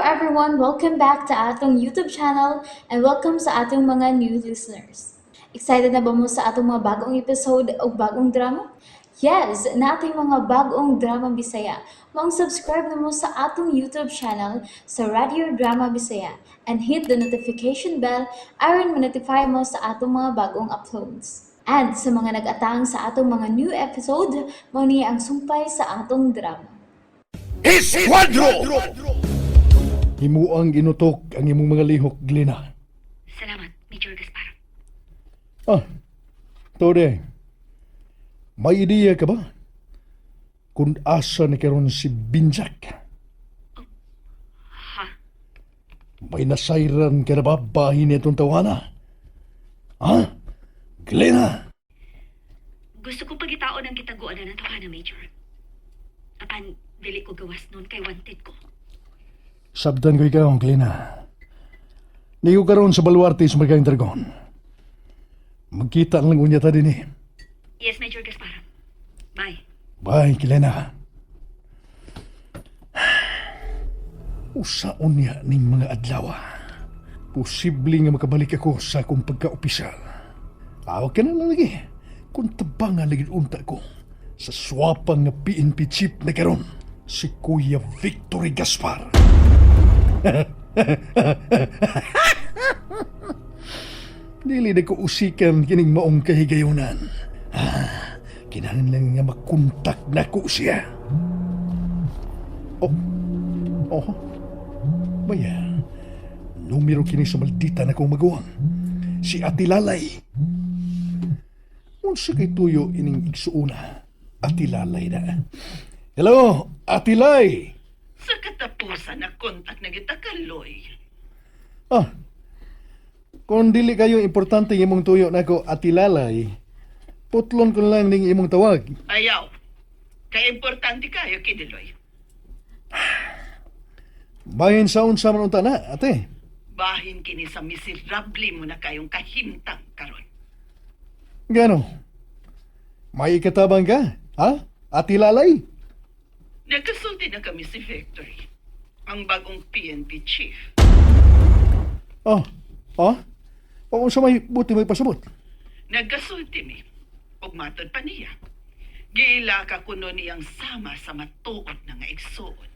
Everyone! Welcome back to atong YouTube channel and welcome sa atong mga new listeners. Excited na ba mo sa atong mga bagong episode o bagong drama? Yes, naa tay mga bagong drama Bisaya. Maong subscribe na mo sa atong YouTube channel sa Radio Drama Bisaya and hit the notification bell aron ma-notify mo sa atong mga bagong uploads. And sa mga nag-atang sa atong mga new episode, mao ni ang sumpay sa atong drama. Esquadro! Himuang inutok ang imong mga lihok, Glina. Salamat, Major Gaspar. Ah, Tode, may ideya ka ba? Kung asa ni karon si Binjak? Ha? May nasayran ka na ba bahin nitong tawana? Ha? Glina! Gusto kong pagitaon ang kitaguan na ng tawana, Major. Apan, dili ko gawas noon kay wanted ko. Sabdan ko ikaw, Glina. Nigo karon sa baluarte sa Magaling Dragon. Magkita lang unya ta din eh. Yes, Major Gaspar. Bye. Bye, Kilena. Usaon niya ning mga adlaw. Posible nga makabalik ako sa akong pagka-opisyal. Awag ka na lang lagi. Kung tabangan lagi unta ko sa swapang nga PNP chief na karon, si Kuya Victory Gaspar. Dili na ko usikan kining maong kahigayunan. Ah, kinahanglan nga makontak na ko siya. Oh, oh, baya, numero kini sa maldita na kong maguwang. Si Ate Lalay. Unsa kay tuyo ining igsuuna? Ate Lalay na. Hello, Ate Lay! Sa katapusan na kontak na kita kaloy. Ah, kung dili kayo importante imong tuyo nako, Ate Lalay, putlon ko lang ning imong tawag. Ayaw. Kaya importante kayo, Kidiloy. Bahin sa unsa man unta na, ate. Bahin kini sa miserable mo na kayong kahimtang karon. Gano? May ikatabang ka, ha? Ate Lalay? Nagkasulti na kami si Victory, ang bagong PNP chief. Oh, oh? O unsa may buti may pasabot? Nagkasulti mi. Ug matod pa niya. Giila ka kuno niyang sama sa matuod na nga igsuon.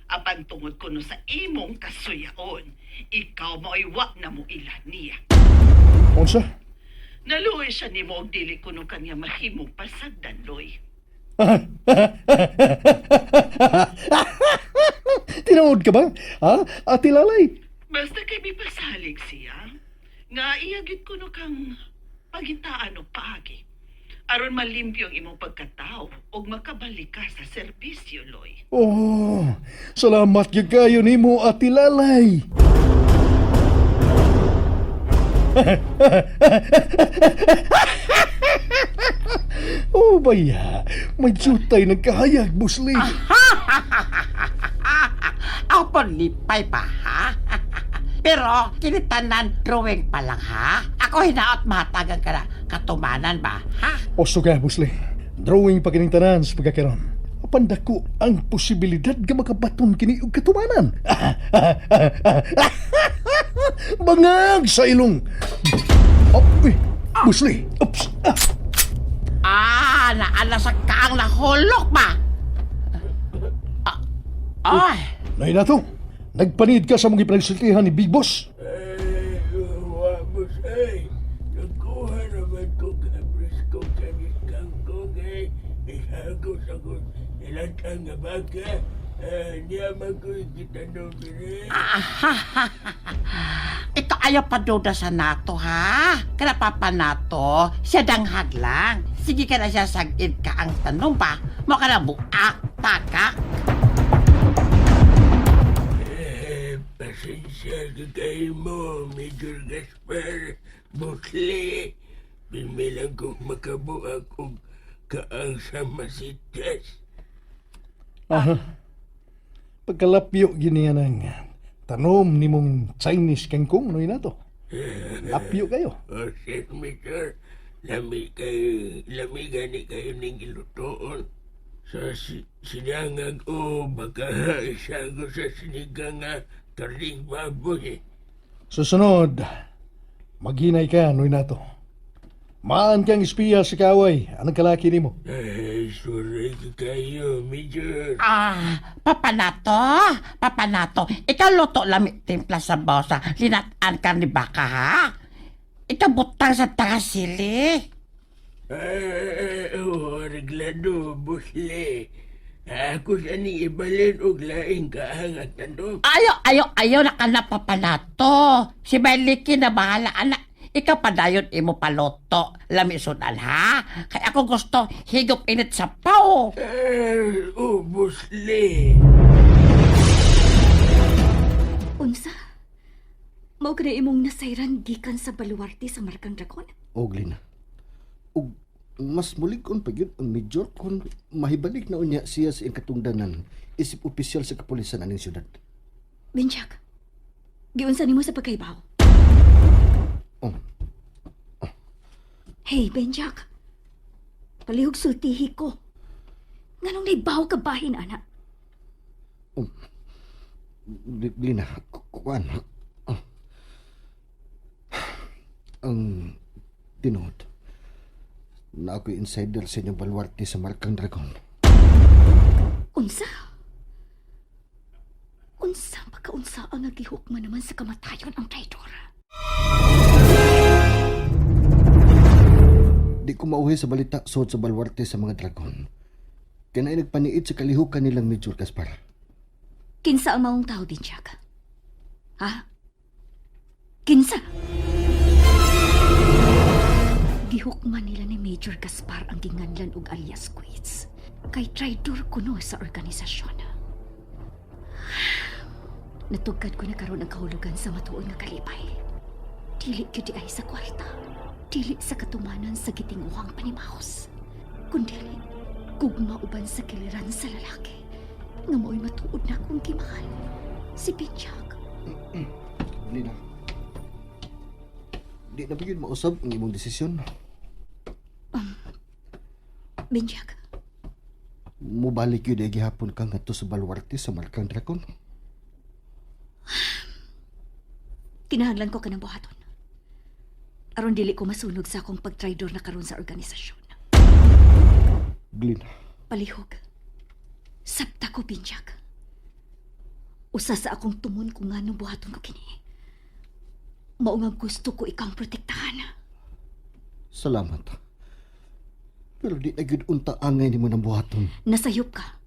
Apan tungod kuno sa imong kasuyaon, ikaw mo'y wa na mo ila niya. Unsa? Naluoy siya nimo og dili kuno kanya mahimong pasagdan, Loy. Tinuod ka ba? Ha? Ate Lalay? Basta kay mipasalig siya, nga iya gyud kuno kang pagitaan og paagi. Aron malimpyo ang imong pagkatao ug makabalik ka sa serbisyo, Loy. Oh, salamat gyud kayo nimo, Ate Lalay. Oh, baya. May jutay nagkahayag, Busli. Ako lipay pa, ha? Pero, kinitanan drawing pa lang, ha? Ako hinaot mahatagan ka na katumanan ba, ha? Osto ka, Busli. Drawing pa kining tanan sa pagkakaron. Apan dako ang posibilidad nga makabaton kini og katumanan. Bangag sa ilong. Oh, uy, Busli. Oops. Ah. Ah, naala sa kaang nahulok ba? Ah, ay, Nay na to. Nagpanid ka sa mga ipinagsultihan ni Big Boss. Eh, wabos ay. Nagkuha naman ko kabrisko kanis kangkong eh. Isagos ako ilatang nga baka. Eh, niya man ko gitanong diri. Ito ayaw paduda sa nato, ha? Kada papa nato, siya danghag lang. Sige ka na siya sagid ka ang tanong ba? Mo ka na buak, taka. Eh, pasensya ka kayo mo, Major Gaspar. Butli. Pimilang kong makabuak og kaang sa masitas. Aha. Pagkalapyo gini yan ang tanom ni mong Chinese kangkong no na to. Lapyo kayo. O, Sir Major, lami kayo, lami gani kayo ning gilutoon. Sa sinangag o baka isago sa sinigang nga Karning baboy eh. Susunod, maghinay ka, Noy Nato. Maan kang espiya sa kaaway. Anong kalaki nimo? Ay, sorry kayo, Major. Ah, papanato, papanato. Ikaw luto lami timpla sa bosa. Linatan ka ni baka, ha? Ikaw butang sa tagasili. Ah, oh, reglado, busle. Ako sa ni ibalin og laing kaang at tandok. Ayo, ayo, ayo na ka na papanato. Si Maliki na bahala, anak. Ikaw padayon imo paloto. Lami sudan, ha? Kaya ako gusto higop init sa pao. Ah, oh, busle. Unsa? Mao ka na imong nasayran gikan sa baluarte sa Markang Dragon? Og Lina. Og mas mulig-on pa gyud ang major kon mahibalik na unya siya sa iyang katungdanan isip opisyal sa kapulisan aning syudad. Benjak, giunsa nimo sa pagkaibaw? Oh, Hey, Benjak. Palihog sultihi ko. Nganong naibaw ka bahin, anak? Lina, kuan. Oh. Ang tinuod na ako'y insider sa inyong baluarte sa Markang Dragon. Unsa? Unsa pagkaunsa ang nagihukman naman sa kamatayon ang traidor? Di ko mauhi sa balita suod sa baluarte sa mga dragon. Kaya naay nagpaniid sa kalihukan nilang Major Gaspar. Kinsa ang maong tao, Benjak? Ha? Kinsa? Gihukman nila ni Major Gaspar ang ginganlan og alias Queens. Kay traidor kuno sa organisasyon. Natugkad ko na karon ang kahulugan sa matuod nga kalipay. Dili gyud ay sa kwarta. Dili sa katumanan sa gitinguhang panimahos. Kundili, gugma uban sa kiliran sa lalaki nga mao'y matuod na akong gimahal. Si Pinchak. Lina. Di na ba yun mausab ang imong desisyon? Benjak, Mubalik yun ay gihapon ka ngadto sa baluarte sa Markang Dragon. kinahanglan ko ka ng buhaton. Aron dili ko masunog sa akong pagtraidor na karon sa organisasyon. Glina, Palihog. Sabta ko, Binjak. Usa sa akong tumon kung nganong buhaton ko kini. Mao nga gusto ko ikaw ang protektahan. salamat. Pero di na gyud unta angay nimo ng buhaton. Nasayop ka.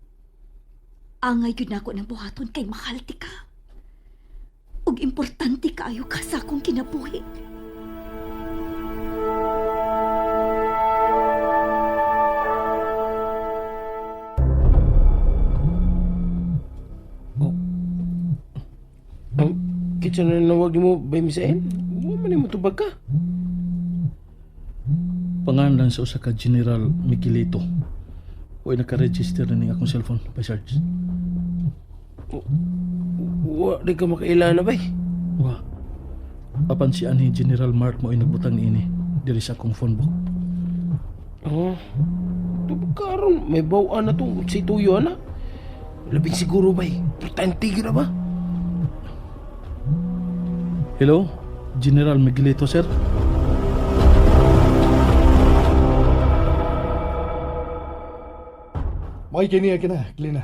Angay gyud nako ng buhaton kay mahal ti ka. Ug importante kaayo ka sa akong kinabuhi. Ang kitsa na nawag mo ba Misael? Wa man nimo tubag ka. Pangalan sa usa ka General Miguelito. Uy, nakaregister na ning akong cellphone by Sarge. Wa di ka makaila na bay. Wa. Apan si anhi General Mark mo ay nagbutang niini diri sa akong phone book. Oh. Tubag ka aron may bawaan na tong si tuyo ana. Labing siguro bay. Importante gyud na ba? Hello, General Miguelito, sir. May kiniya ka na, Glina.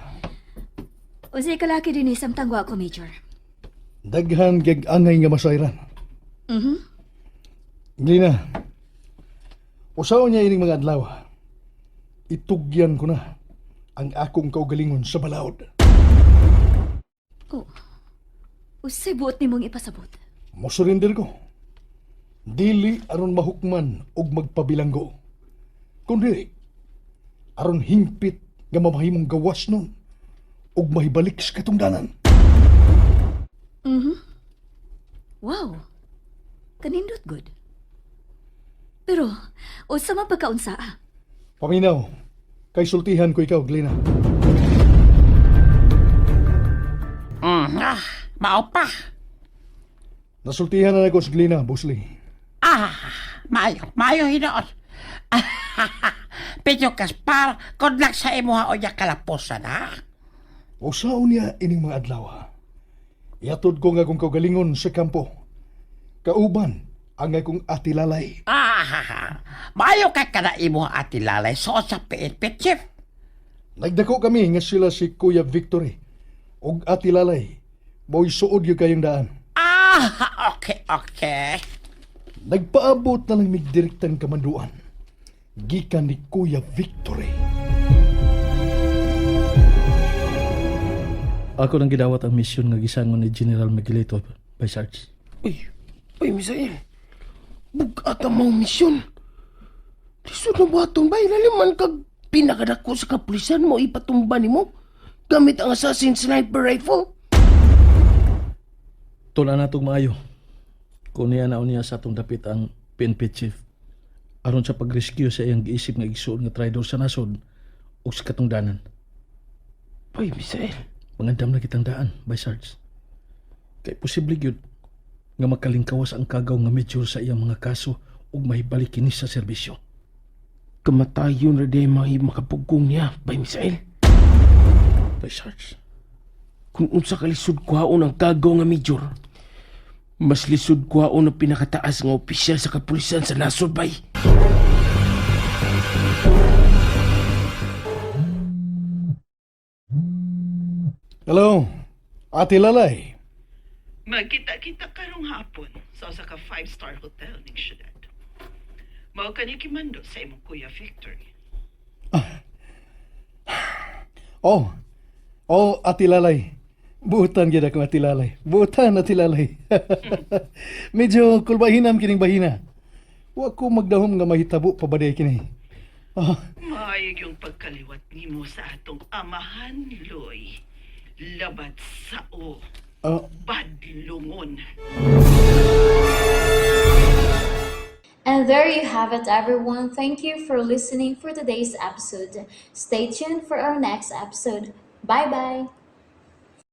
Unsay kalaki dinhi samtang wa ko, Major? Daghan gag angay nga masayran. Glina, usaw niya ining mga adlaw. Itugyan ko na ang akong kaugalingon sa balaod. Oh. Unsay buot nimong ipasabot? Mosurrender ko. Dili aron mahukman og magpabilanggo. Kundi aron hingpit nga mamahimong gawas nun ug mahibalik sa katungdanan. Wow. Kanindot good. Pero unsa man pagkaunsa ah? Paminaw, kay sultihan ko ikaw, Glina. Ah, mao pa. Nasultihan na nako si Glina, Bosley. Ah, maayo, maayo hinoon. Pedro Gaspar, good luck sa imuha o niya kalapusan, ha? Usaon niya ining mga adlaw. Iatod ko nga akong kaugalingon sa kampo. Kauban ang akong atilalay. Ah, maayo kay kada imo ati lalay so sa PNP chief. Nagdako kami nga sila si Kuya Victory ug atilalay. Mo'y suod gyud kayong daan. Ah, okay, okay. Nagpaabot na lang mig direktang kamanduan. Gikan ni Kuya Victory. Ako nang gidawat ang misyon nga gisangon ni General Miguelito by Sarge. Uy, uy, Misael. Bugat ang mga misyon. Lisod na buhaton ba? Ilaliman kag pinakadako sa kapulisan mo ipatumba nimo gamit ang assassin sniper rifle. Tula na itong maayo. Kung niya na niya sa atong dapit ang PNP chief. Aron sa pag-rescue sa iyang giisip nga igsuon nga traidor sa nasod o sa katungdanan. Uy, Misael. Mangandam na kitang daan by Sarge. Kay posible gyud nga makalingkawas ang kagaw nga major sa iyang mga kaso ug mahibalik kini sa serbisyo. Kamatayon ra day mga makapugong niya, bay Misael. By Sarge. Kung unsa ka lisod kuhaon ang kagaw nga major, mas lisod kuhaon ang pinakataas nga opisyal sa kapulisan sa nasod, bay. Hello, Ate Lalay. Magkita-kita karong hapon sa usa ka five-star hotel ning syudad. Mao kani kimando sa imong kuya Victory. Oh, oh, Ate Lalay. Buutan gyud ako, Ate Lalay. Buutan, Ate Lalay. Medyo kulbahinam kining bahina. Wa ko magdahom nga mahitabo pa ba day kini. Ah, Maayo yung pagkaliwat nimo sa atong amahan, Loy. Labat sao, ah, badlungon. And there you have it, everyone. Thank you for listening for today's episode. Stay tuned for our next episode. Bye bye.